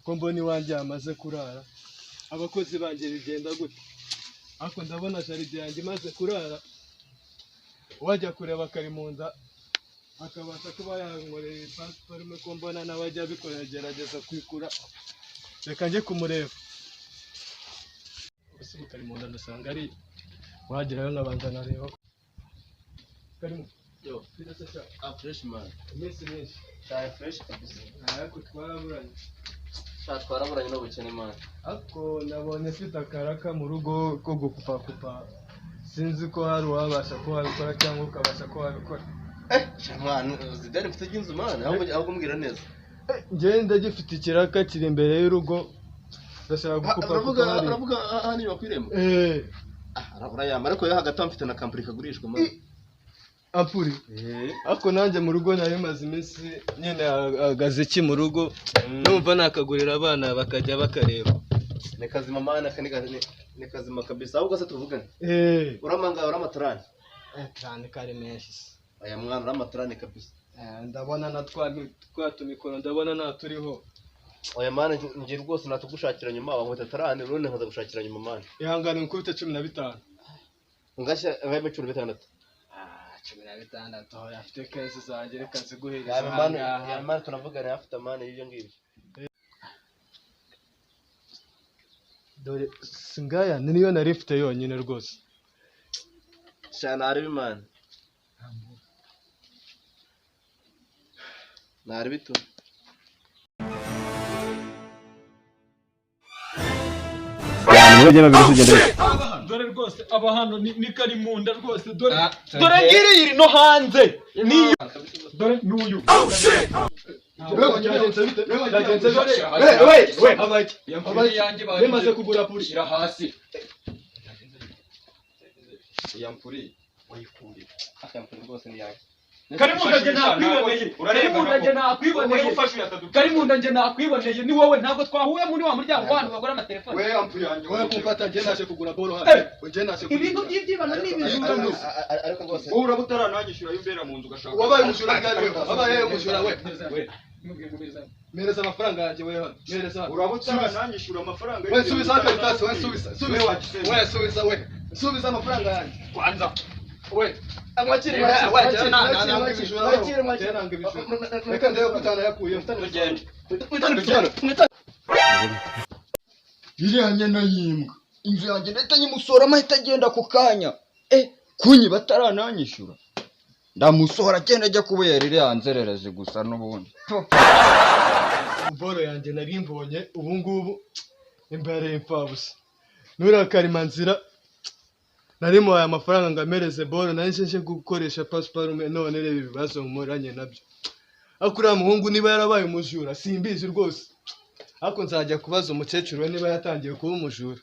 Ko mbona iwanjye hamaze kurara, abakozi banjye bigenda gute? Ariko ndabona jardin yanjye imaze kurara, wajya kureba Karimunda akabasha kuba yankorera pasiparume, ko mbona nawe ajya abikora agerageza kwikura. Reka njye kumureba. Ese Karimunda ndasanga ari wagerayo nkabanza nareba. Karimu. Yo. Bite sha? Ah, fresh man. Iminsi myinshi. Cyane fresh kabisa. Ariko twaraburanye. Sha twaraburanye n'ubukene man. Ariko nabonye mfite akaraka mu rugo ko gukupakupa, sinzi ko hari uwabasha kuba wabikora cyangwa ukabasha kuba wabikora. Eh, sha mwana, zidane mfite ry'inzu man, ahubwo mbwira neza. Njyewe ndagifite ikiraka kiri imbere y'urugo, ndashaka gukupakupa. Uravuga Hariya. Uravuga hano inyuma ku irembo? Eh. Ah, urayama ariko yo hagati aho mfite na kampani kagurishwa man. Ampuri. Eh. Ariko nanjye mu rugo nari maze iminsi nyine agaziki mu rugo, numva nakagurira abana bakajya bakareba. Ni kazima man, aka ni kazima kabisa. Ahubwo se tuvugane. Eh. Uramanga uramatarani. Cyane kari menshi se. Aya mwana uramatarani kabisa. Ndabona na twa tumikoro ndabona nta turiho. Oya man, ngiye rwose natugushakira nyuma, wankubita tarani urundi nkaza gushakira nyuma man. Ihangane nkubite 15. Ngashya ngabe 16. Ah, 16 aho afite kese zanjye, reka nziguhereze. Ya man, ahangaha. ya man tunavugana afite man y'ibyo ngibyo. Dore singaya niyo nari mfite yonyine rwose. Sha narebe man. Narebe tu. Dore rwose aba hano ni Karimunda rwose, dore dore ngiri iri no hanze niyo, dore n'uyu. Byagenze bite? We, Habaye iki? Habaye yanjye Bimaze kugura puri. Shyira hasi yampuri. Akampani rwose ni yanjye. Karimunda njye nakwiboneye, Karimunda njye nakwiboneye, Karimunda njye nakwiboneye, ni wowe ntabwo twahuye muri wa muryango w'abantu bagura amatelefone. We ampuri yanjye. We kumfata njye naje kugura boro hano. Njye naje kugura. Ibintu by'ibyibano ni ibijura. Ariko rwose Wowe uraba utarananyishyura y'imbera mu nzu ugashaka. Wabaye umujura ryari we? Wabaye umujura we. Mpereza amafaranga yanjye we hano. Mpereza hano. Uraba utarananyishyura amafaranga. We subiza akaritasi, we subiza. Subiza. We subiza we. Subiza amafaranga yanjye. Kwanza. We. Mwakire, mwakire, mwakire, mwakire, mwakire. Reka ndebe ko utanayakuyemo. Tugende. Iriya nyana y'imbwa inzu yanjye ndahita nyimusoramo ahita agenda ako kanya. Kunyi batarananyishyura ndamusohora agenda ajya kubera iriya nzererezi gusa n'ubundi. Boro yanjye nari mbonye ubu ngubu imbere y'imfabusa. Nuriya Karimanzira nari muhaye amafaranga ngo amereze boro, nari nje gukoresha pasiparume, none reba ibibazo muranye nabyo. Ariko uriya muhungu niba yarabaye umujura simbizi rwose, ariko nzajya kubaza umukecuru we niba yatangiye kuba umujura.